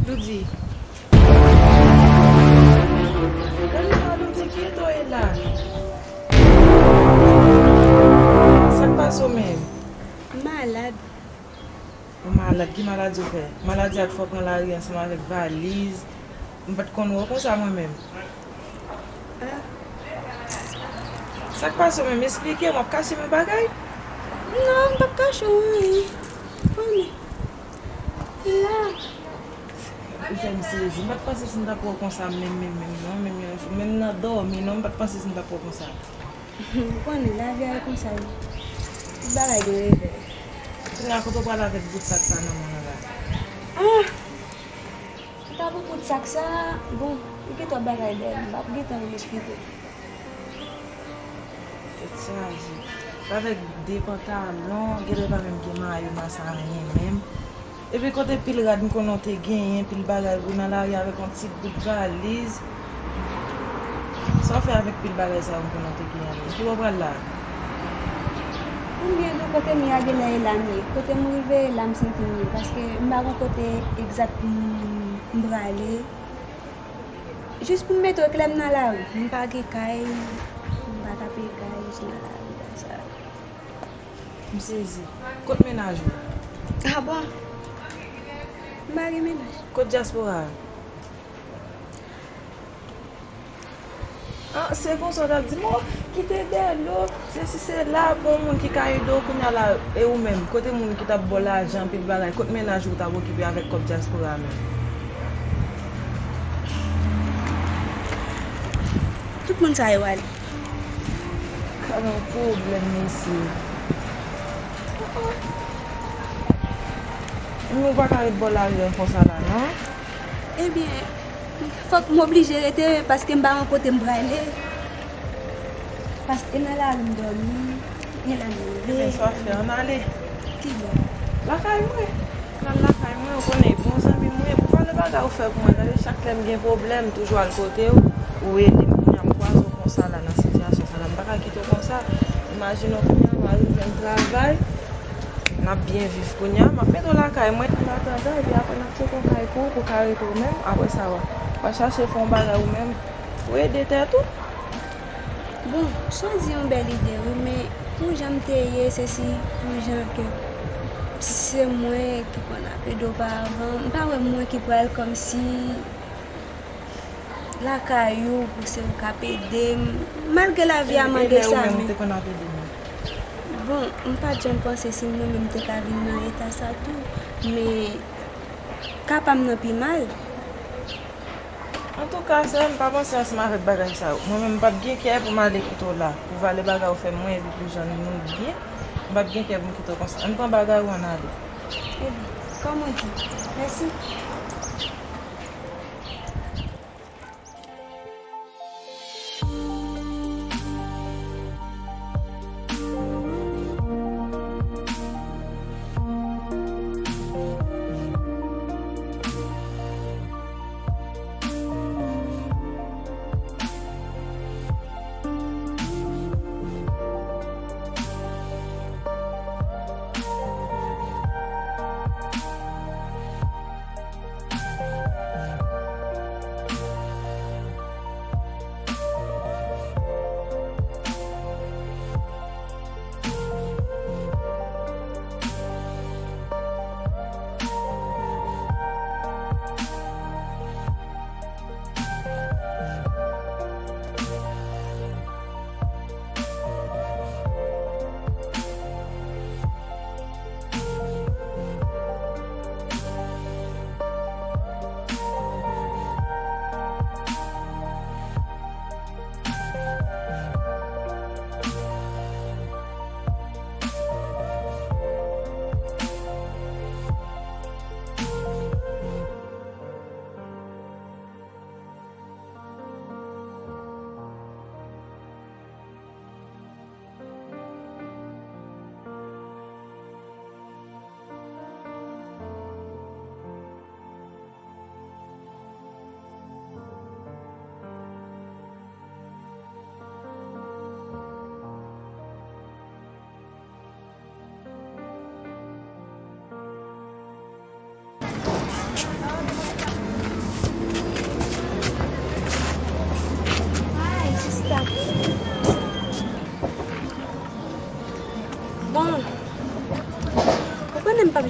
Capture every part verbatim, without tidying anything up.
Loudi. Gade non, Loudi, kiyès w ye la? Sa k pase w menm? M malad. Ou malad? Ki maladi w fè? Maladi a t fè w pran lari ansanm avèk valiz. M pa t konn wè w konsa mwen menm. Ah. Sa k pase w menm? Esplike m, w ap kache m yon bagay? Non, m p ap kache w anyen. Konnen. La. Ou fè m sezi. M pa t panse si m t ap wè w konsa menm, menm, menm, non, menm yon jou. Menm nan dòmi, non, m pa t panse si m t ap wè w konsa. Ou konnen, lavi a e konsa l ye. Tout bagay gen revè. Kounye a, kote w prale avèk bout sak sa nan men w la? Ah! Ou ta pou bout sak sa, bon, ou gen twòp bagay dèyè m, m p ap gen tan pou m esplike w. Tèt chaje. Avèk de pantalon, genlè pa menm gen mayo, masa, anyen menm. Epi kote pil rad m konnen w te genyen, pil bagay pou nan lari avèk yon ti bout valiz. Sa w fè avèk pil bagay sa yo m konnen w te genyen menm? Ki bò w pral la? Pou m byen di w, kote m ye a genlè e la m ye. Kote m rive e la m santi m ye. Paske m pa gon kote egzak m, m prale. Jis pou m mete w klè, m nan lari. M pa gen kay, m pa ka peye kay, m jis nan lari konsa. M sezi. Kot mennaj ou? Ah bon? M pa gen mennaj. Kot dyaspora a? Ah, se konsa w t ap di m, o, kite Dèlo, sesi sela, bon, moun ki ka ede w kounye a la, e ou menm, kote moun ki t ap ba w lajan, anpil bagay, kot mennaj ou t ap okipe avèk kòb dyaspora a menm? Tout moun sa yo ale. Gade yon pwoblèm, mesye. Moun pa ka ret bò lari a konsa la, non? Ebyen, fòk m oblije rete, paske m pa wè kote m prale. Paske nan lari m dòmi, gen lè m leve. Ebyen, sa w ap fè, ann ale. Ki bò? Lakay mwen. Nan lakay mwen, ou konnen, bon zanmi mwen, pou pale bagay ou fè pou mwen, gade chak lè m gen pwoblèm, toujou al kote w, ou ede m, kounye a m kwaze w konsa la, nan sitiyasyon sa la, m pa ka kite w konsa. Imajine w kounye a, mari m jwenn travay, n ap byen viv kounye a, m ap mete w lakay mwen. An atandan, epi apre n ap tcheke yon kay pou ou, pou w ka rete w menm, apre sa, w a, w a chache fè yon bagay ou menm, pou ede tèt ou. Bon, sa w di yon bèl ide, wi, men pou jan m te ye, se si pou jan ke se mwen ki konn ap ede w pa avan, m pa wè mwen ki pral kòmsi lakay ou, pou se ou k ap ede m, malgre lavi a mande sa, men. Bon, m pa t janm panse si mwen menm te ka vin nan eta sa tou, men ka pa m nan pi mal. Antouka, sè m, pa panse ansanm avèk bagay sa yo. Mwen menm, m p ap gen kè pou m ale kite w la, pou vale bagay ou fè mwen, epi pou jan nou ye. M p ap gen kè pou m kite w konsa. Ann pran bagay ou, ann ale. Ebyen, kòm ou di. Mèsi.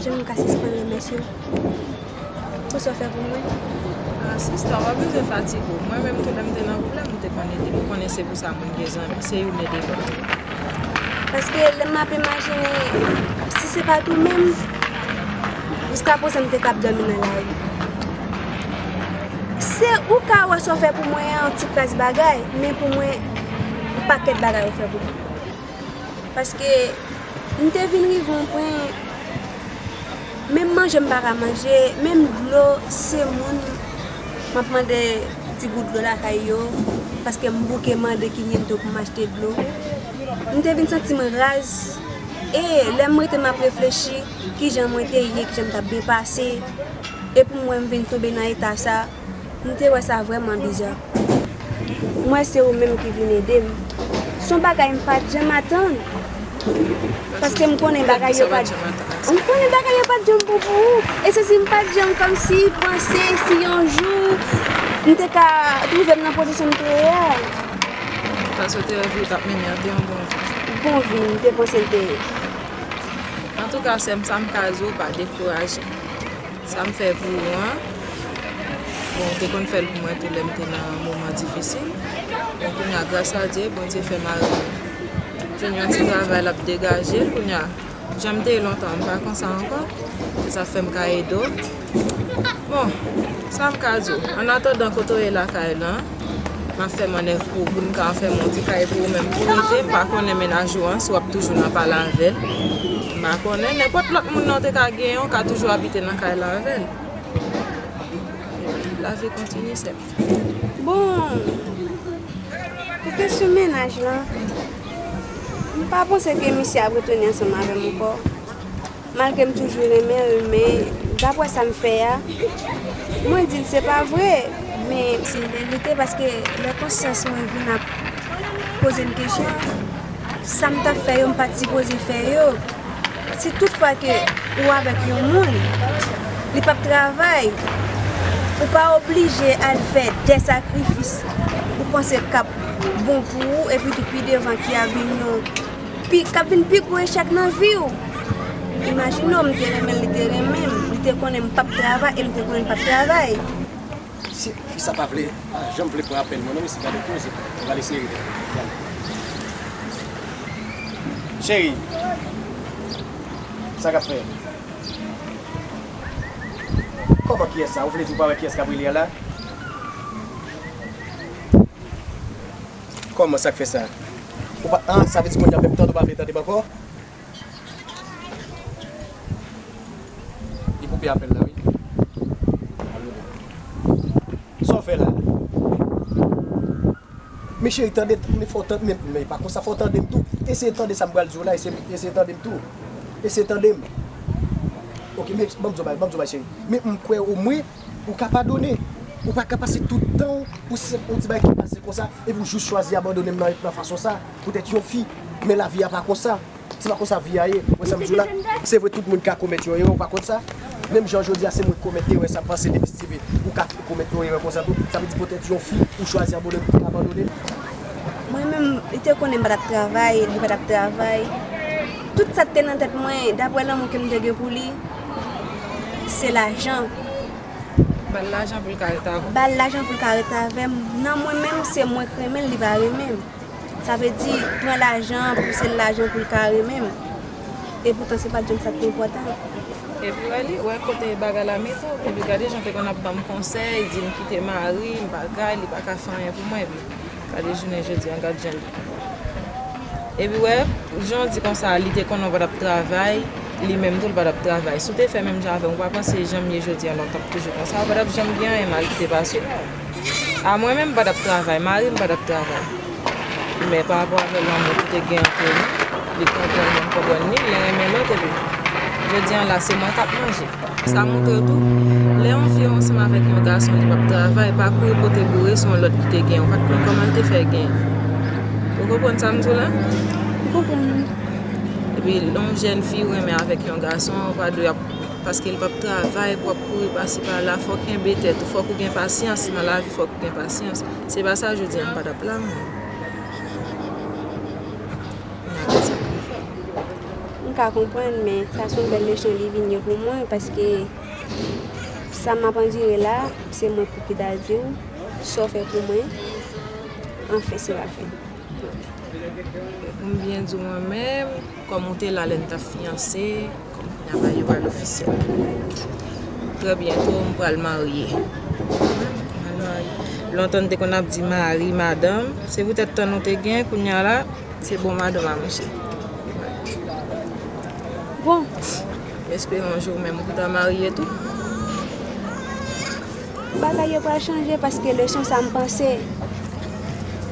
M ka sispann remèsye w pou sa w fè pou mwen. Ah, sista, w pa bezwen fatige w. Mwen menm tou, lè m te nan pwoblèm, ou te konn ede m. Ou konnen se pou sa moun gen zanmi, se youn ede lòt. Paske lè m ap imajine, si se pa t ou menm, jiskaprezan m te ka ap dòmi nan lari. Se ou ka wè sa w fè pou mwen an, yon ti kras bagay, men pou mwen, yon pakèt bagay ou fè pou mwen. Paske m te vin rive yon pwen, menm manje m pa ka manje, menm dlo, se moun m ap mande ti gout dlo lakay yo, paske m bouke mande ki nyen dlo pou m achte dlo. M te vin santi m raz, e lè m rete m ap reflechi kijan mwen te ye, kijan m t ap byen pase, e pou mwen m vin tonbe nan eta sa, m te wè sa vrèman biza. M wè se ou menm ki vin ede m. Se yon bagay m pa t janm atann. Paske m konnen bagay yo pa t, m konnen bagay yo pa t janm bon pou ou. E se si m pa t janm kòmsi panse si yon jou m te ka twouve m nan pozisyon m te ye a. Paske w te wè vi w t ap mennen an te yon bon vi. Bon vi, m te panse l te ye. Antouka, sè m, sa m ka di w, pa dekouraje. Sa m fè pou ou an, bon, ou te konn fè l pou mwen tou lè m te nan moman difisil. Bon, kounye a, gras a Dye, Bondye fè mari m jwenn yon ti travay, l ap degaje l kounye a. Jan m te ye lontan, m pa konsa ankò. Se sa fè m ka ede w. Bon, sa m ka di w, annatandan kote w ye lakay lan, m ap fè mannèv pou ou, pou n ka fè yon ti kay pou ou menm pou rete. M pa konnen mennaj ou an, si w ap toujou nan pale avè l. M pa konnen, nenpòt lòt moun nan w te ka genyen, w ka toujou abite nan kay la avè l. Lavi kontinye, sè m. Bon, pou kesyon mennaj lan, m pa panse ke misye ap retounen ansanm avè m ankò. Malgre m toujou renmen l, men daprè sa m fè a, mwen di l se pa vre, men se verite paske lè konsyans mwen vin ap poze m kesyon, sa m t ap fè yo, m pa t sipoze fè yo. Si toutfwa ke ou avèk yon moun, li p ap travay, ou pa oblije al fè de sakrifis ou panse k ap bon pou ou, epi tou pi devan ki ap vin yon pi, k ap vin pi gwo echèk nan vi w. Imajine w, m te renmen l, li te renmen m, li te konnen m p ap travay e m te konnen l p ap travay. Si fi sa pa vle, pa janm vle pran apèl mwen non, mesye, gade koze. Gade seri. Cheri, sa k ap fè? Kòman, kiyès sa? Ou vle di ou pa wè kiyès k ap rele a la? Kòman, sa k fè sa? Ou pa, ah, sa vle di kounye a menm tande ou pa vle tande m ankò? Li koupe apèl la, wi. Sa w fè la? Men cheri, tande, men fò w tande, men, men pa konsa, fò w tande m tou. Eseye tande sa m pral di w la, eseye, eseye tande m tou. Eseye tande m. Ok, men ban m di w bagay, ban m di w bagay, cheri. Men m kwè omwen, ou ka padone. Ou pa ka pase tout tan w pou se yon ti bagay ki pase konsa, epi w jis chwazi abandone m nan, nan fason sa. Poutèt yon fi, men lavi a pa konsa. Se pa konsa vi a ye. Ou wè sa m di w la? Se vre, tout moun ka komèt yon erè, ou pa konn sa? Menm jan jodi a, se mwen k komèt erè sa, m panse depi Steven, ou ka komèt yon erè konsa tou. Sa vle di poutèt yon fi, ou chwazi abandone, abandone l. Mwen menm, li te konnen m pa t ap travay, li pa t ap travay. Tout sa k te nan tèt mwen, daprè lanmou ke m te gen pou li, se lajan. Ba l lajan pou l ka ret avè w. Ba l lajan pou l ka ret avè m. Nan mwen menm, se mwen k renmen l, li pa renmen m. Sa vle di, pran lajan an, pouse l lajan pou l ka renmen m. Epoutan, se pa t janm sa k te enpòtan. Epi, wè li, wè kote bagay la mete w. Epi, gade jan l te konn ap ban m konsèy, di m kite mari m, bagay, li pa ka fè anyen pou mwen. Epi, gade jounen jodi a, gad jan l ye. Epi, wè, jan w di konsa, li te konnen w pa t ap travay, li menm tou, li pa t ap travay. Si w te fè menm jan avè m, ou pa panse jan m ye jodi a la, w t ap toujou konsa, ou pa t ap janm gen anyen mal ki te pase w. A mwen menm, m pa t ap travay, mari m pa t ap travay. Men pa rapò avè lanmou ki te gen ant nou, li konprann mwen, m konprann li, li renmen lòt, epi jodi a la, se mwen k ap manje. Sa montre w tou, lè yon fi ansanm avèk yon gason, li p ap travay, pa kouri pote boure sou yon lòt ki te gen, ou pa t konn kòman l te fè gen. Ou konprann sa m di w la? M konprann. Epi, lè yon jèn fi renmen avèk yon gason, ou pa dwe ap, paske l p ap travay, pou w ap kouri pasi pala, fòk kenbe tèt ou, fòk ou gen pasyans nan lavi, fòk ou gen pasyans. Se pa sa, jodi a, m pa t ap la, mwen. N a gen sakrifis. M Ka konprann, men sa se yon bèl leson li vin ye pou mwen, paske sa m ap andire la, se mwen pou ki ta di w, sa w fè pou mwen, anfen, se pa fè. Pou m byen di w mwen menm, kòm ou te la lè n t ap fiyanse, kòm kounye a marye pral ofisyèl. Trè byento, m pral marye. M pral marye. Lontan n te konn ap di mari, madanm, se poutèt tan nou te gen, kounye a la, se bon madanm a monchè. Bon. M espere yon jou ou menm ou ta marye tou. Bagay yo pral chanje paske leson sa m panse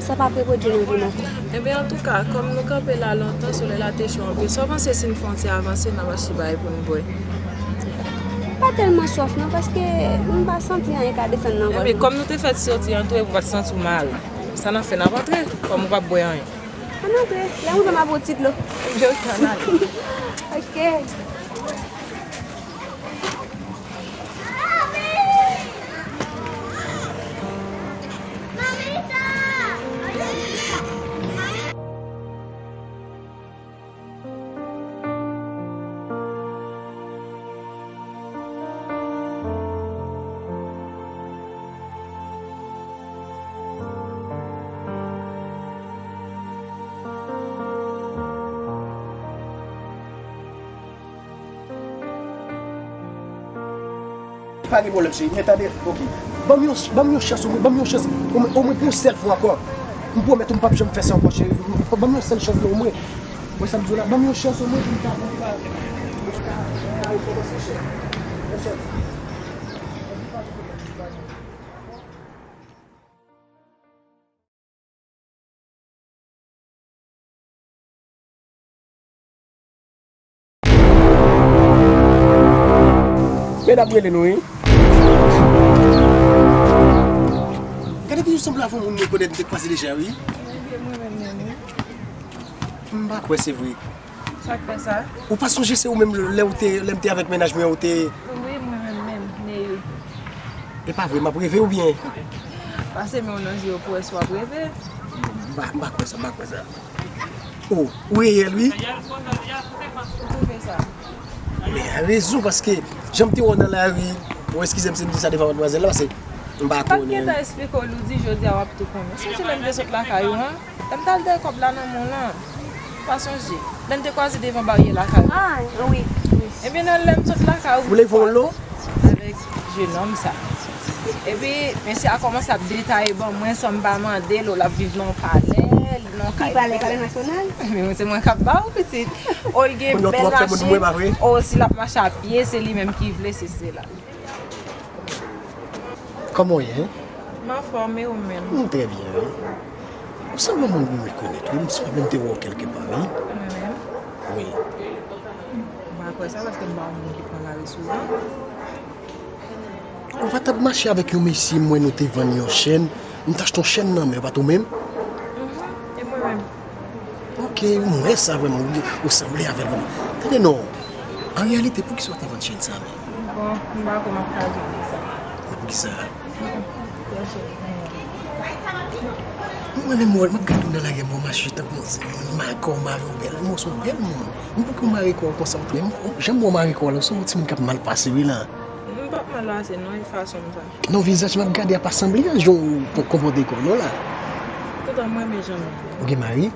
sa p ap repwodui nan vi m ankò. Ebyen, antouka, kòm nou kanpe la lontan, solèy la te cho anpil. Sa w panse si n fè yon ti avanse, n ap achte bagay pou n bwè? M pa tèlman swaf non, paske m pa santi anyen ka desann nan gòj mwen. Ebyen, kòm nou te fèt soti antre, ou pa t santi w mal. Sa n ap fè, n ap antre, kòm ou p ap bwè anyen. Ann antre, lè m rive m ap bo ti dlo. Ebyen, oke, ann ale. Oke. Pa gen pwoblèm, cheri. Men tande, oke. Ban m yon, ban m yon chans, omwen, ban m yon chans. Omwen, omwen pou yon sèl fwa ankò. M pwomèt ou m p ap janm fè sa ankò, cheri. Ban m yon sèl chans, omwen. Wè sa m di w la? Ban m yon chans, omwen, pou m ka, pou m ka, pou m ka rekòmanse, cheri. Yon sèl fwa. Medam rele nou, wi. Gade ki sanble avè yon moun mwen konèt, m te kwaze deja, wi. Ebyen, mwen menm, menm, wi. M pa kwè se vre. Sa k fè sa? Ou pa sonje se ou menm lè ou te, lè m te avèk mennaj mwen, ou te... Wi, mwen menm menm, Neye. E pa vre, m ap reve oubyen? Pase men w nan je w pou wè si w ap reve. M pa, m pa kwè sa, m pa kwè sa. O, ou reyèl, wi. Ou twouve sa? Men a rezon, paske jan m te wè w nan lari, bon, eskize m si m di sa devan madmwazèl la, paske m pa konnen. M pa t gentan esplike w, Loudy, jodi a w ap tou konnen. Sonje lè m te sot lakay ou an? Lè m t al dèyè kòb la nan men w lan, pa sonje? Lè n te kwaze devan baryè lakay ou. Ah, wi, wi. Ebyen, nan lè m sot lakay ou, ou leve yon lo? Avèk jenòm sa. Epi, mesye a kòmanse ap detaye ban mwen san m pa mande l, l ap viv nan yon palè, nan yon kay. Ki palè, Palè Nasyonal? Men se mwen k ap ba w, pitit. O, l gen bèl machin. O, si l ap mache a pye, se li menm ki vle, se sela. Kòman w ye? M anfòm, e ou menm? M trè byen, wi. Ou sanble yon moun m rekonèt, wi. M sanble m te wè w kèlke pa, wi. Mwen menm? Wi. M pa kwè sa, paske m pa yon moun ki pran lari souvan. Ou pa t ap mache avèk yon mesye, m wè nou te vann yon chèn. M t achte yon chèn nan men w, pa t ou menm? Mhm, e mwen menm? Ok, m wè sa vrèman, ou, ou sanble avè l vrèman. Tande non, an reyalite, poukisa w te vann chèn sa menm? Bon, m pa kwè m ap ka di w sa. Poukisa? Mwen menm, m wè, m ap gade w nan lari a, m wè w mache tankou yon timoun, mare kò w, mare yon bèl, m wè w se yon bèl moun. Men poukisa w mare kò w konsa? Men jan m wè w mare kò w la, w se yon timoun k ap mal pase wi la. M p ap mal pase non, e fason m sa. Non, vizaj m ap gade a pa sanble a jan w konpòte kò w non la. Poutan m renmen jan m ye. Ou gen mari?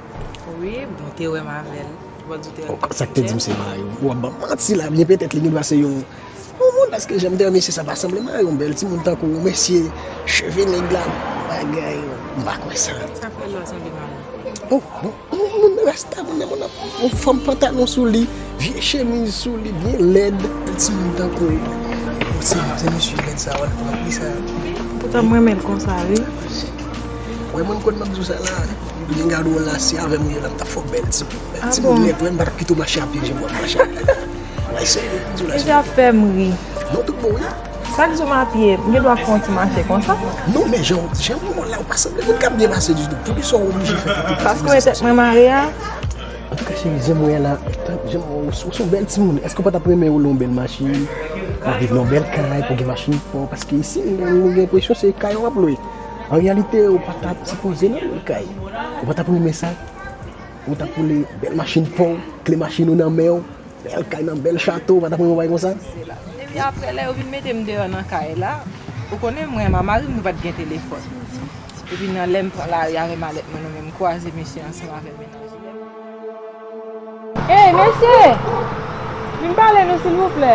Wi, bon, te wè m avè l. Ou pa di w te wè l. Sa k te di m se mari w? W ap ban m manti la, byen petèt li gen dwa se yon, yon moun, paske jan m te wè mesye sa pa sanble mari w, yon bèl timoun tankou w, mesye, cheve nèg la, bagay, m pa kwè sa. Sa fè lè w sanble mari w? Oh, bon. Yon moun rasta, moun nan, moun nan, yon fanm pantalon sou li, vye chemiz sou li, byen lèd. Yon timoun tankou w. Yon timoun, se mesye lèd sa, w ap pran pri sa. Poutan m renmen l konsa, wi. Wè, moun kote m ap di w sa la, byen gade w la, se avè m ou ye la, m t ap fè w bèl timoun. Bèl timoun nèt, wè, m pa t ap kite w mache a pye, jan m wè w ap mache a pye. Ay, serye, m di w la, serye. Deja fè m ri. Non, tout bon, wi. Chak jou m a pye, m gen dwa fè yon ti mache konsa? Non, men jan, jan w la, ou pa sanble moun k ap byen pase ditou. Poukisa w oblije fè tout sa? Paske w wè tèt mwen mare a. Antouka, cheri, jan m wè la, jan m wè w, ou se yon bèl timoun. Èske w pa t ap renmen w lè yon bèl machin, pou w viv nan yon bèl kay, pou w gen machin pa w? Paske isi, nou, nou gen enpresyon se kay w ap lwe. An reyalite, ou pa t ap sipoze nan lwe kay. Ou pa t ap renmen sa? Ou t ap woule bèl machin pa w, kle machin ou nan men w. Bèl kay nan bèl chato, ou pa t ap renmen yon bagay konsa? Se la. Epi apre, lè yo vin mete m deyò nan kay la, ou konnen mwen, ma mari m, nou pa t gen telefòn. Epi nan lè m pran lari avè malèt mwen, nou menm kwaze mesye ansanm avè mennaj li. Ey, mesye! Vin pale nou, silvouplè.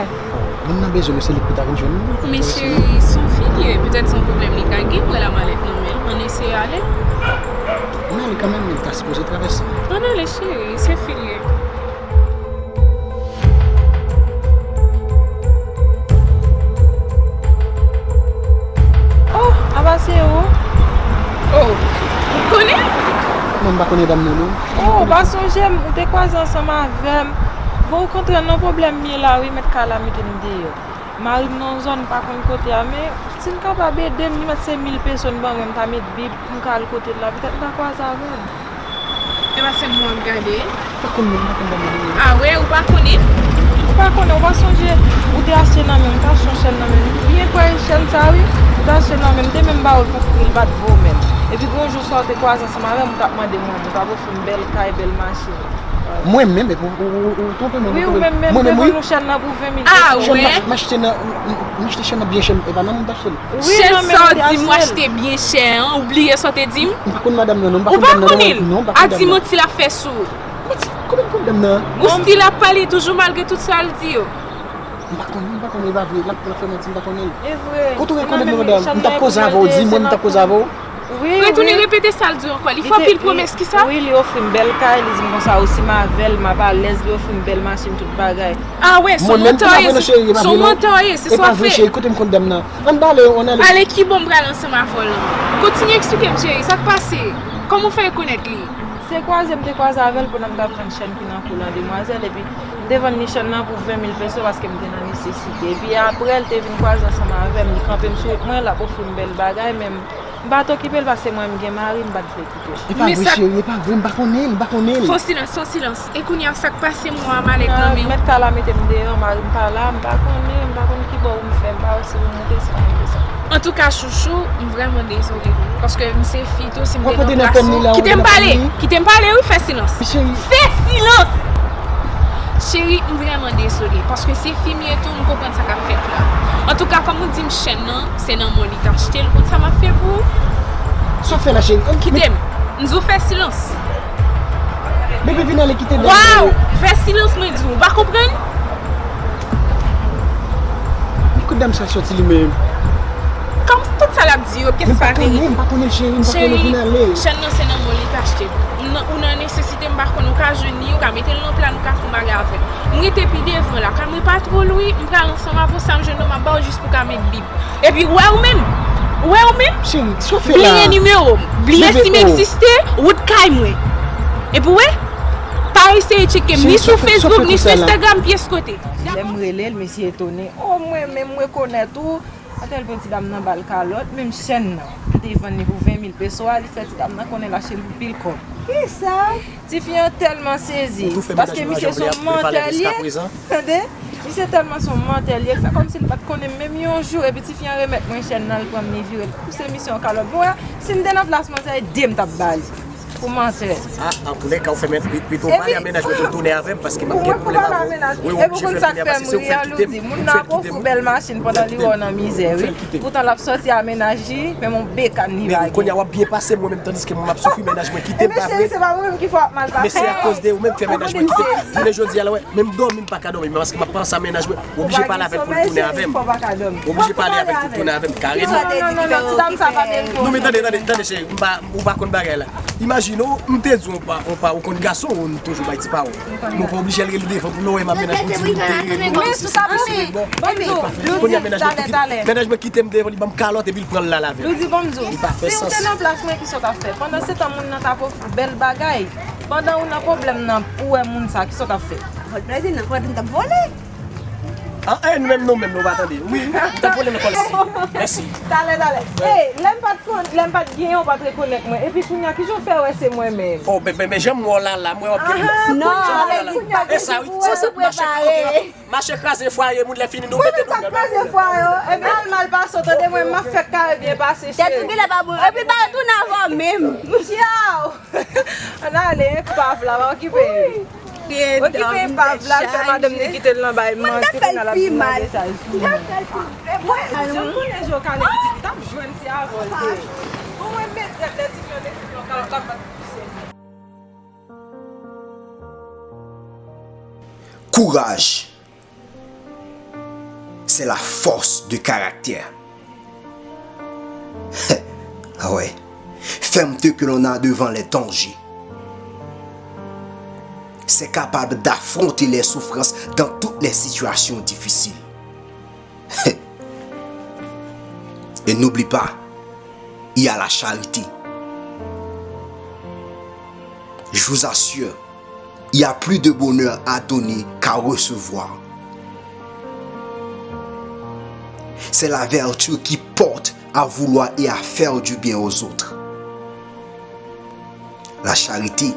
Moun nan bezwen nou, se li k pou ta vin jwenn nou. Men cheri, se yon fi li ye. Petèt se yon pwoblèm li ka gen, m wè la malèt nan men l. Ann eseye ale. Ann ale kanmenm, men li ta sipoze travèse. Ann ale, cheri, se fi li ye. Oh, apa se ou? Oh, ou konnen? Non, m pa konnen dam nan, non. Oh, ou pa sonje m, ou te kwaze ansanm avè m. Bon, okontrè, nan pwoblèm m ye la, wi, mèt kay la mete m deyò. Mari m nan yon zòn, m pa konn kote a, men si n kapab ede m, li mèt se mil peso n ban mwen, m ta met bib pou m ka al kote l la, petèt m ta kwaze avè l. E pa se m w ap gade? M pa konn non, m pa konn dam nan non. A wè, ou pa konnen? Ou pa konnen, ou pa sonje, ou te achte nan men m, ou te achte yon chèn nan men m. Byen kwè e chèn sa wi, ou te achte nan men m, m te menm ba ou l pou fri, li pa t vo menm. Epi gon jou swa ou te kwaze ansanm avè m, ou t ap mande mwen, ou t ap ofri m bèl kay, bèl machin. Mwen menm, epi ou, ou, ou, ou twonpe mwen, wi, ou twonpe m. Wi, ou menm menm, mwen menm, wi. Te vann ou chèn nan pou ven mil peso. A wè? M achte nan, m, m achte chèn nan byen chè, e pa nan mwen m t achte l. Wi, chèn sa w di m w achte byen chè an, ou bliye sa w te di m? M pa konn madanm nan, non, m pa konn dam nan, non, non, m pa konn dam nan. Ou pa konnen l? A di manti l ap fè sou ou. Manti, kòman m konn dam nan? Ou still ap pale toujou malgre tout sa l di yo. M pa konnen, m pa konnen, e pa vre, l ap, l ap fè manti, m pa konnen l. E vre. Kote w rekonèt mwen, madanm? M t ap koze avè w, di mwen m t ap koze avè w. Wi, wi. Retounen repete sa l di w ankò. Li fè anpil pwomès, kisa? Wi, li ofri m bèl kay, li di m konsa ou si m avè l, m ap alèz, li ofri m bèl machin, tout bagay. A wè, se yon mantè w ye, se yon mantè w ye, se sa w ap fè. Cheri, kote m konn dam nan? Ann ale, ann ale. Ale kibò m pral ansanm avè w lan? Kontinye eksplike m, cheri, sa k pase? Kòman w fè rekonèt li? Se kwaze m te kwaze avè l pandan m t ap vann chèn ki nan kou lan demwazèl, epi m te vann li chèn nan pou ven mil peso paske m te nan nesesite. Epi apre, l te vin kwaze ansanm avè m, li kanpe m sou wout mwen, l ap ofri m bèl bagay, men m, m pa t okipe l paske mwen, m gen mari, m pa t vle kite l. E pa vre, cheri, e pa vre, m pa konnen l, m pa konnen l. Fè silans, fè silans. E kounye a, sa k pase m wè malèt nan men w? Mèt kay la mete m deyò, mari m pa la, m pa konnen, m pa konn kibò pou m fè, m pa wè si pou m moute, si pou m desann. Antouka, chouchou, m vrèman dezole. Paske m se fi tou, si m te nan plas ou, kite m pale, kite m pale, wi, fè silans. Fè silans! Cheri, m vrèman dezole, paske se fi m ye tou, m konprann sa k ap fèt la. Antouka, kòm ou di m chèn nan, se nan men w li t achte l, ou konn sa m ap fè pou ou? Sa w fè la, cheri? Kite m. M di w fè silans. Bebe, vin ale, kite dam nan. Waw! Fè silans, mwen di w. Ou pa konprann? Kote dam sa soti li menm? Kòm tout sa l ap di yo, pyès pa verite. M pa konnen, m pa konnen, cheri, m pa konnen, vin ale. Chèn nan se nan men w li t achte l. Ou nan, ou nan nesesite, m pa konnen, ou ka jwenn li, ou ka mete l nan pla, nou ka fè yon bagay avè l. M rete pi devan la, kay mwen pa twò lwen, m pral ansanm avè w, sa m jwenn nan m ap ba w jis pou w ka met bib. Epi, w wè ou menm? Ou wè ou menm? Cheri, sa w fè la? Bliye nimewo m. Bliye si m egziste, wout kay mwen. Epi, w wè? Pa eseye tcheke m, ni sou Facebook, ni sou Instagram, pyès kote. Lè m rele l, mesye etone. O, mwen menm, m rekonèt ou. Atèl pran ti dam nan ba l kalòt, menm chèn nan. Li te vann li pou ven mil peso a, li fè ti dam nan konnen l achte l pou pil kòb. Kisa? Tifi an tèlman sezi, paske misye se yon mantè l ye. Tande? Misye tèlman se yon mantè l ye, l fè kòmsi l pa t konnen m menm yon jou, epi tifi an remèt mwen chèn nan, l pran m, li vire l pouse misye yon kalòt. Bon, si m te nan plas manzè, de m t ap ba li pou mantè. A, antoulèka, ou fè men, pi-, pito w pale a mennaj mwen pou l tounen avè m, paske m ap gen pwoblèm avè w. Wi, w oblije fè l tounen, paske se ou k fè l kite m, ou k fè l kite m, wi. Ou konn sa k fè m ri a, Loudy? Moun nan ap ofri w bèl machin pandan li wè w nan mizè, wi. Poutan l ap sòti a mennaj li, menm yon bekàn li pa gen. Men kounye a w ap byen pase, mwen menm, tandiske mwen m ap soufri, mennaj mwen kite m, pa vre? Ebyen, cheri, se pa mwen menm ki fè w ap mal pase. Men se akoz de ou menm k fè mennaj mwen kite m. Jounen jodi a la, wè, menm dòmi m pa ka dòmi, men paske m ap panse a mennaj mwen, w oblije pale avè l pou l tounen avè m. W oblije pale avè l pou l tounen avè m, karèman. Non, non, non, non, ti dam sa pa mérite w. Non, men tande, tande, tande, cheri, m pa, ou pa konn bagay la. Imajine w, m te di w, ou pa, ou pa, ou konn gason, ou toujou bay ti pawòl. Men w pa oblije al rele devan pou nou wè m ap mennaj mwen di m te rele. Men sou sa pou mwen. Bon, bon, bon, kounye a mennaj mwen kite, mennaj mwen kite m devan, li ban m kalòt epi l pran l al avè l. Loudy, bon, m di w, si w te nan plas mwen, kisa w t ap fè? Pandan se tan, moun nan t ap ofri w bèl bagay. Pandan ou nan pwoblèm nan, ou wè moun sa, kisa w t ap fè? Vòt plezi nan, vòt m t ap vole. An, e, nou menm, nou menm, nou pa tande. Wi, m t ap vole nan kòl si. Mèsi. Talè, talè. Ey, lè m pa t konn, lè m pa t genyen, ou pa t rekonèt mwen. Epi kounye a, kijan w fè wè se mwen menm? Oh, ben, ben, ben, jan m wè w la, la, m wè w ap gen. Aha, non, kounye a, e sa, wi, se sa, mache kraze fwaye moun, lè fini nou mete nou nan kraze fwaye yo. Epi al mal pase w, tande mwen, m ap fè kare byen pase, cheri. Tèt ou genlè pa bon. Epi ba yo tounen avè w menm. Tchaw! Ann ale, enpav la, pa okipe. Okipe epav la, fè madanm li kite l nan bay manti, kounye a l ap vin nan mesaj. Mwen ta fè l pi mal. Jan m konnen jan w ka lè pitit, li t ap jwenn se avè w l te ye. Bon, mwen met tèt lè ti fi an te fin yon kalòt, l ap bat pou sèl. Courage, c'est la force de caractère. Ah ouais. Fermeté que l'on a devant les dangers. C'est capable d'affronter les souffrances dans toutes les situations difficiles. Et n'oublie pas, il y a la charité. Je vous assure, il y a plus de bonheur à donner qu'à recevoir. C'est la vertu qui porte à vouloir et à faire du bien aux autres. La charité,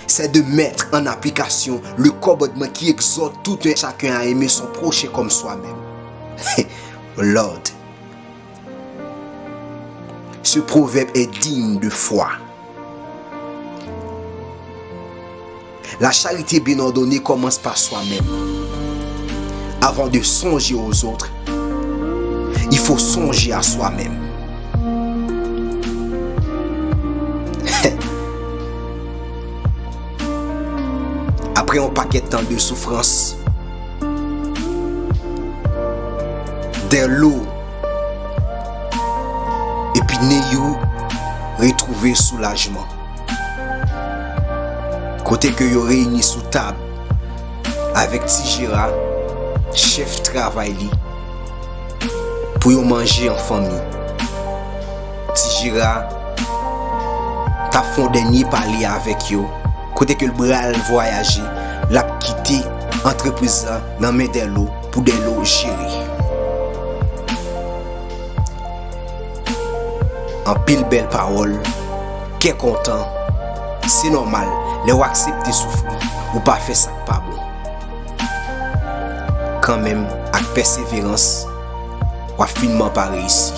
c'est de mettre en application le commandement qui exhorte tout un chacun à aimer son prochain comme soi-même. Lord, ce proverbe est digne de foi. La charité bien ordonnée commence par soi-même. Avant de songer aux autres, il faut songer à soi-même. Après un paquet de temps de souffrance, dèlo epi Neyou retwouve soulajman. Kote ke yo reyini sou tab avèk Ti Jera, chèf travay li, pou yo manje an fanmi. Ti Jera t ap fè yon dènye pale avèk yo, kote ke l pral vwayaje, l ap kite antrepriz la nan men Dèlo pou Dèlo jere. Anpil bèl pawòl, kè kontan, se nòmal, lè w aksepte soufri, ou pa fè sa k pa bon. Kanmenm, ak pèseverans, w ap finman pa reyisi.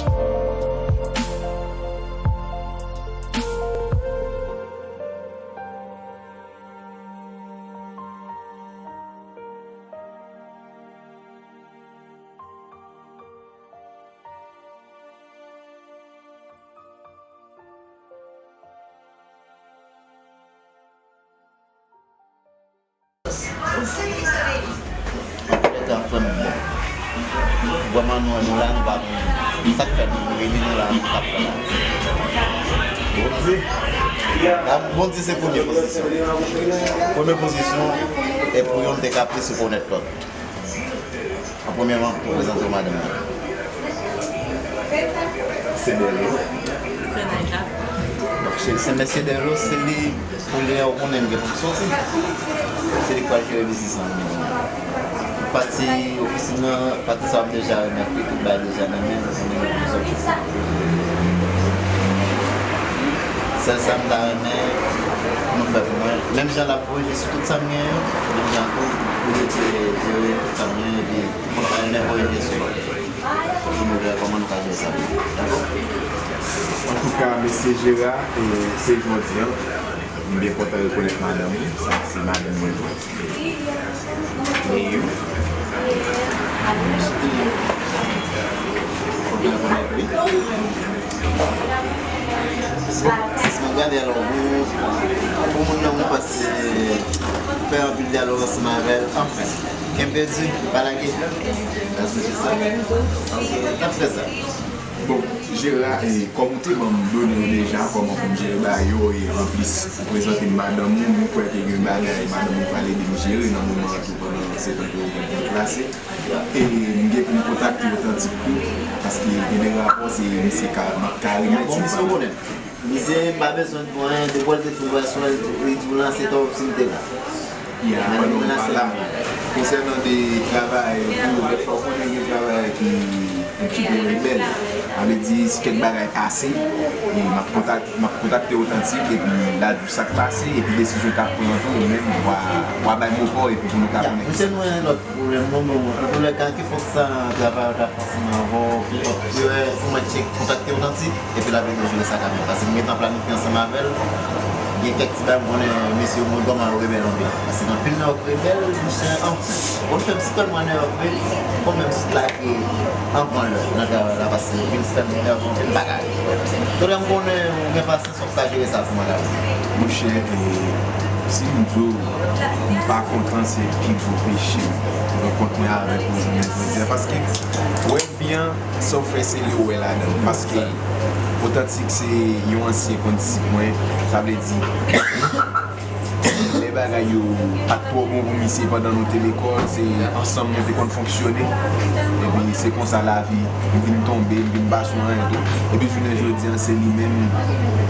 Anpil lè tan frè m bon. Vrèman nou wè nou la, nou pa konn sa k fè nou, nou rele nou la, nou t ap pran la. Bondye. Bondye se premye pozisyon. Premye pozisyon, e pou youn te ka plis rekonèt lòt. An premyèman, pou prezante w madanm mwen. Se Dèlo. Se Naja. Donk, se, se mesye Dèlo, se li, pou lè ou konnen m gen pou m soti. Se li k pral jere biznis lan pou mwen. Pati ofisin nan, pati sa w ap deja remèt li, tout bagay deja nan men l, ou konnen m gen pou m soti. Sèl sa m ta renmen pou nou fè pou mwen, menm jan l ap voye sou tout sa m gen yo, menm jan tou, pou li te jere tout sa m gen, epi mwen pa renmen voye l sou lòt. Pou nou wè kòman nou ka jere sa pou nou. Dakò? Antouka, mesye Jera, e, se jodi an, m byen kontan rekonèt madanm ou, sa se madanm mwen. Bon, sis mwen gade alò, pou, pou moun nan, mwen pase fè anpil dyalòg ansanm avè l. Anfen, kenbe di, pa lage. Paske se sa. Ok, n ap fè sa. Bon, Jera, e, kòm ou te ban m done yo deja, kòman pou m jere bagay yo, e anplis, ou prezante m madanm ou, m kwè ke gen bagay madanm ou pral ede m jere nan moman an tou pandan se tan ke ou gen pou deplase. E m gen pou m kontakte Otantik tou, paske gen de rapò se misye ka, m ap ka remèt yo. Bon, misye konnen. Misye pa bezwen di w anyen, depi w al te tou wè sou li, li di w lanse ta w si m te la. Ya, pandan w pa la. Konsènan de travay tou, dèfwa w konnen gen travay ki yon ti pe rebèl. Sa vle di, si kèk bagay pase, e m ap kontak, m ap kontakte Otantik, epi l a di w sa k pase, epi desizyon k ap pran an tou, ou menm, w a, w a bay mo pa w, epi pou nou ka konnen. Misye nou yon lòt pwoblèm, non, bon, antouka, kenpòt sa travay yo ta fè ansanm avè w, kenpòt, yo, ou mèt tchek kontakte Otantik, epi l ap ede w jere sa kanmenm. Paske m gentan planifye ansanm avè l. Gen kèk ti bagay m konnen mesye yo mwen kòman yo rebèl anpil. Paske gen anpil nan yo k rebèl, monchè, anfen. Konn fè m si tèlman nève, konn menm si lage anvan lè nan travay la, paske vin si tèlman nève, m pa ka rive. Tande m konnen ou gen pasyans, w ap ka jere sa kòman la. Monchè, e, si m di w, m pa kontan, se pi gwo peche m rankontre avèk ou jounen jodi a, paske, wè, Byen, sa w fè se li w wè ladan l. Paske Otantik se yon ansyen kondisip mwen, sa vle di, lè bagay yo pa t twò bon pou misye pandan nou te lekòl, se ansanm nou te konn fonksyone. Epi se konsa lavi, m vin tonbe, m vin pa sou anyen tou. Epi jounen jodi a, se li menm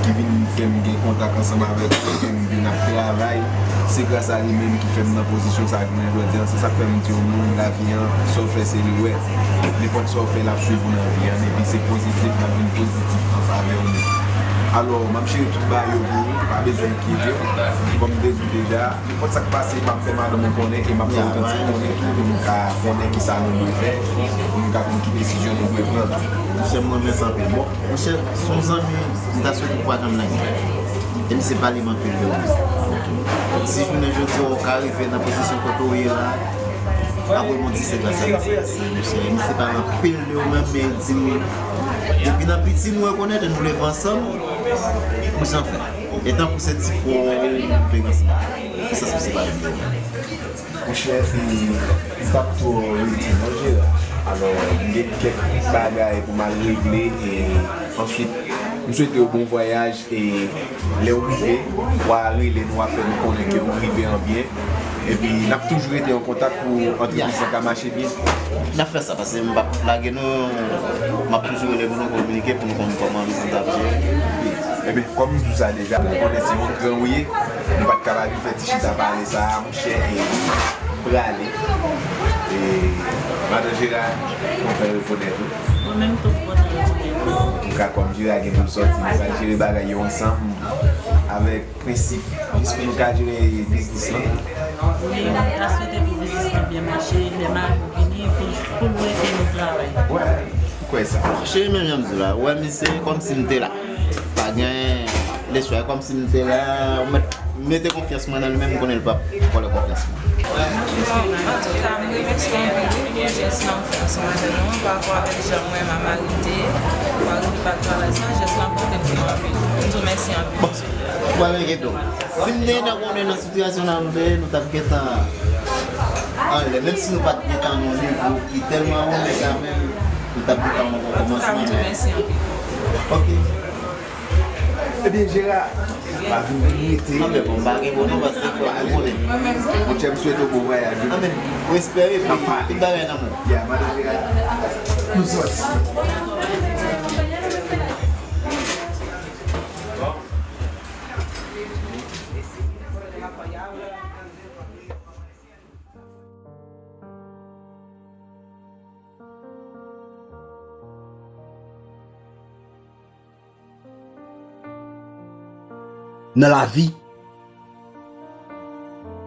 ki vin fè m gen kontak ansanm avèk mwen, ke m vin ap travay. Se gras a li menm ki fè m nan pozisyon sa a jounen jodi a. Se sa k fè m di yon moun, lavi an, sa w fè se li w wè. Nenpòt sa w fè, l ap swiv ou nan vi an. Depi se pozitif, l ap vin pozitif an favè w menm. Alò, m ap jere tout bagay yo pou ou, pa bezwen enkyete w. Kòm m te di w deja, nenpòt sa k pase, m ap fè madanm ou konnen e m ap fè Otantik konnen tou pou nou ka konnen kisa nou dwe fè, pou nou ka konn ki desizyon nou dwe pran. Monchè, m renmen sa anpil. Bon, monchè, se yon zanmi, m ta swete pou w pa janm lage. E misye pale m anpil de ou. Si jounen jodi a w ka rive nan pozisyon kote w ye la, apre m di se gras a misye, monchè. Misye pale anpil de ou menm, men di m, depi nan piti nou rekonèt e nou leve ansanm, monchè, anfen. E tankou se ti frè w, nou te ansanm. Se sa misye pale m de ou. Monchè, m p ap twò rete non, Jera. Alò, m gen kèk bagay pou m al regle e answit, m swete w bon vwayaj e lè w rive, w a rele nou, w a fè nou konnen ke w rive an byen. Epi, n ap toujou rete an kontak pou antrepriz lan ka mache byen. N ap fè sa, paske m p ap lage nou, m ap toujou rele pou nou kominike, pou nou konn kòman biznis ap jere. Ebyen, kòm m di w sa deja, m konnen se yon gran ou ye, nou pa t ka pa vin fè ti chita pale sa a, monchè, e m prale. E madan Jera, kontan rekonèt ou. Mwen menm tou, m kontan rekonèt ou. Antouka, kòm Jera gen pou l sòti, nou pral jere bagay yo ansanm avèk prensip, jis pou nou ka jere biznis lan. Wi, m ta swete pou biznis lan byen mache, lè mari m vini, pou, pou l wè ke nou travay. Wè, m kwè sa. Cheri, men jan m di w la, ou wè misye, kòmsi m te la. Pa gen lespwa, kòmsi m te la, ou mèt mete konfyans mwen nan li, men m konnen l p ap vòlè konfyans mwen. Bon, antouka, m remèsye w anpil, wi, pou jès lan w fè ansanm avè nou, parapò avèk jan m wè mari m te ye, mari m pa t travay sa, jès lan pote pou mwen anpil. M di w mèsi anpil. Bon, ou pa enkyete w. Si m te nan konnen nan sitiyasyon nan nou te ye, nou t ap gentan anlè. Menm si nou pa t gentan nan yon nivo ki tèlman wo, men kanmenm, nou t ap gentan yon bon kòmansman, men. Ok. Ebyen, Jera, pa vin rete. Anben, bon, m pa gen bon non, paske fò nou konnen. Monchè, m swete w bon vwayaj, wi. Anben, respè, epi tout bagay nan men w. Ya, madan Jera, nou sòti. Nan lavi,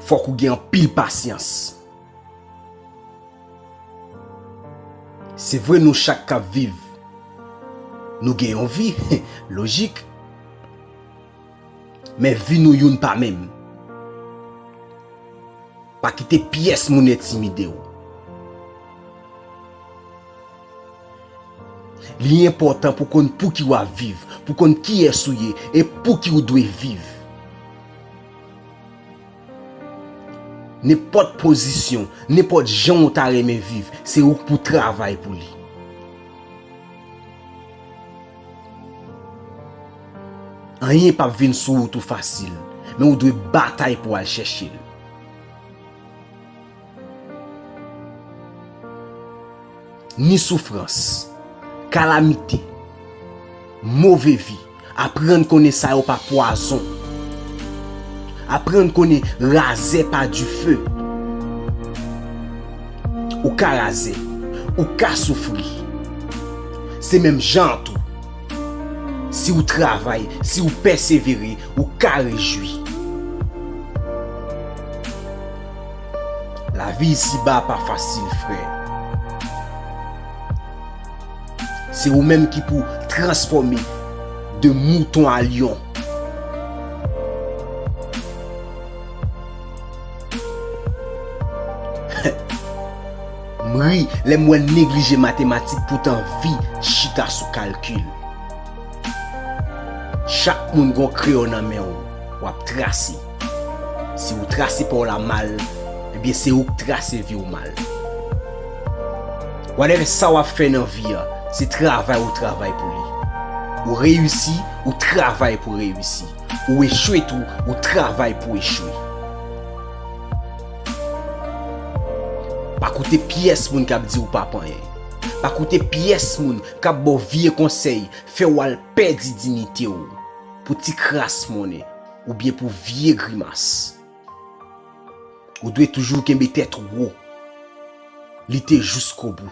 fòk ou gen anpil pasyans. Se vre, nou chak k ap viv, nou gen yon vi, lojik. Men vi nou youn pa menm. Pa kite pyès moun entimide w. Li enpòtan pou konn pouki w ap viv, pou konn kiyès ou ye e pouki w dwe viv. Nenpòt pozisyon, nenpòt jan w ta renmen viv, se ou k pou travay pou li. Anyen p ap vin sou ou tou fasil, men ou dwe batay pou w al chèche l. Ni soufrans, kalamite, move vi, aprann konnen sa yo pa pwazon. Aprann konnen razè pa dife. Ou ka razè, ou ka soufri. Se menm jan an tou. Si w travay, si w pèsevere, ou ka rejwi. Lavi isiba a pa fasil, frè. Se ou menm ki pou transfòme de mouton a lyon. M ri lè m wè n neglije matematik, poutan vi chita sou kalkil. Chak moun gon kreyon nan men w, w ap trase. Si ou trase pa w la mal, ebyen se ou k trase vi w mal. Whatever sa w ap fè nan vi a, se travay ou travay pou li. Ou reyisi, ou travay pou reyisi. Ou echwe tou, ou travay pou echwe. Pa koute pyès moun k ap di w pa p anyen. Pa koute pyès moun k ap ba w vye konsèy, fè w al pèdi diyite w pou ti kras monnen oubyen pou vye grimas. Ou dwe toujou kenbe tèt ou wo, lite jiskobou.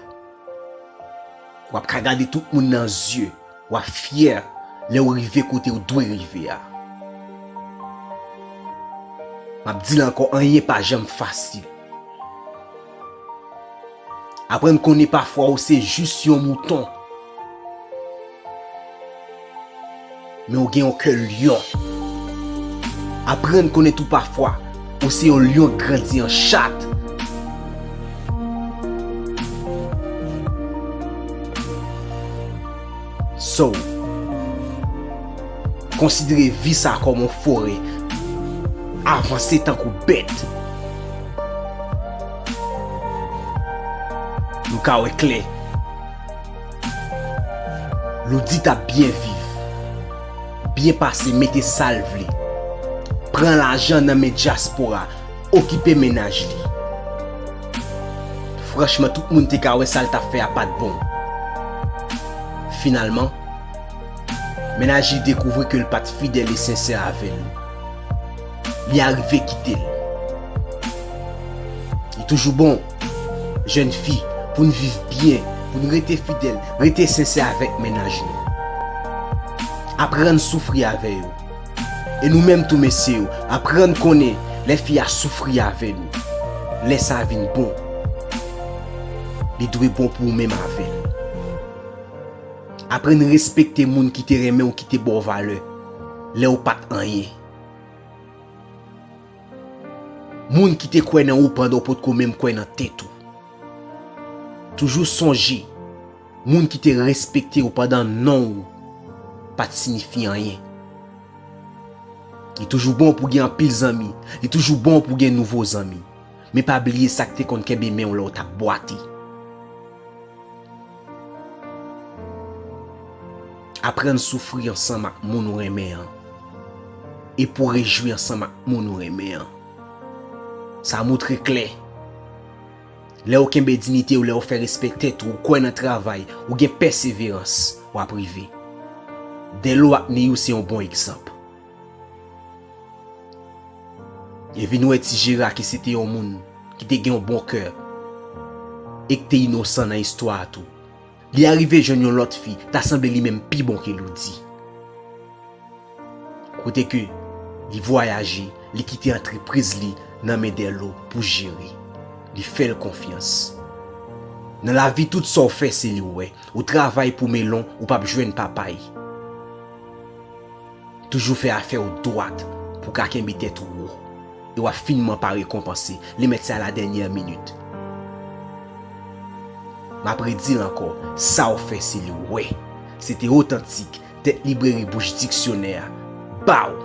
W ap ka gade tout moun nan zye, w ap fyè lè w rive kote w dwe rive a. M ap di l ankò, anyen pa janm fasil. Aprann konnen pafwa ou se jis yon mouton. Men w gen yon kè lyon. Aprann konnen tou pafwa ou se yon lyon k grandi an chat. So, konsidere vi sa kòm yon forè. Avanse tankou bèt. Nou ka wè klè. Loudit ap byen viv, byen pase, mete sa l vle. Pran lajan nan men dyaspora, okipe mennaj li. Franchman, tout moun te ka wè sa l t ap fè a pa t bon. Finalman, mennaj li dekouvri ke l pa t fidèl e sensè avè l. Li arive kite l. Li toujou bon, jèn fi, pou n viv byen, pou n rete fidèl, rete sensè avèk mennaj nou. Aprann soufri avè yo. E nou menm tou mesye yo, aprann konnen lè fi a soufri avè nou, lè sa vin bon, li dwe bon pou ou menm avè l. Aprann respekte moun ki te renmen w, ki te ba w valè lè w pa t anyen. Moun ki te kwè nan ou pandan w potko menm kwè nan tèt ou. Toujou sonje, moun ki te respekte w pandan non w pa t siyifi anyen. Li toujou bon pou gen anpil zanmi, li toujou bon pou gen nouvo zanmi. Men pa bliye sa k te konn kenbe men w lè w t ap bwate. Aprann soufri ansanm ak moun ou renmen an. E pou rejwi ansanm ak moun ou renmen an. Sa montre klè. Lè w kenbe diyite w, lè w fè respè tèt ou, ou kwè nan travay, ou gen pèseverans, w ap rive. Delo ak Neyou se yon bon egzanp. E vin wè Ti Jera ki se te yon moun ki te gen yon bon kè e ki te inosan nan istwa a tou. Li arive jwenn yon lòt fi, ta sanble li menm pi bon ke Loudy. Kote ke li vwayaje, li kite antrepriz li nan men Delo pou jere. Li fè l konfyans. Nan lavi, tout sa w fè, se li w wè. Ou travay pou melon, ou p ap jwenn papay. Toujou fè afè w dwat pou w ka kenbe tèt ou wo. E w ap finman pa rekonpanse. Li mèt se a la dènyè minit. M ap redi l ankò, sa w fè se li w wè. Se te otantik, tèt libreri bouch diksyonè a. Baw!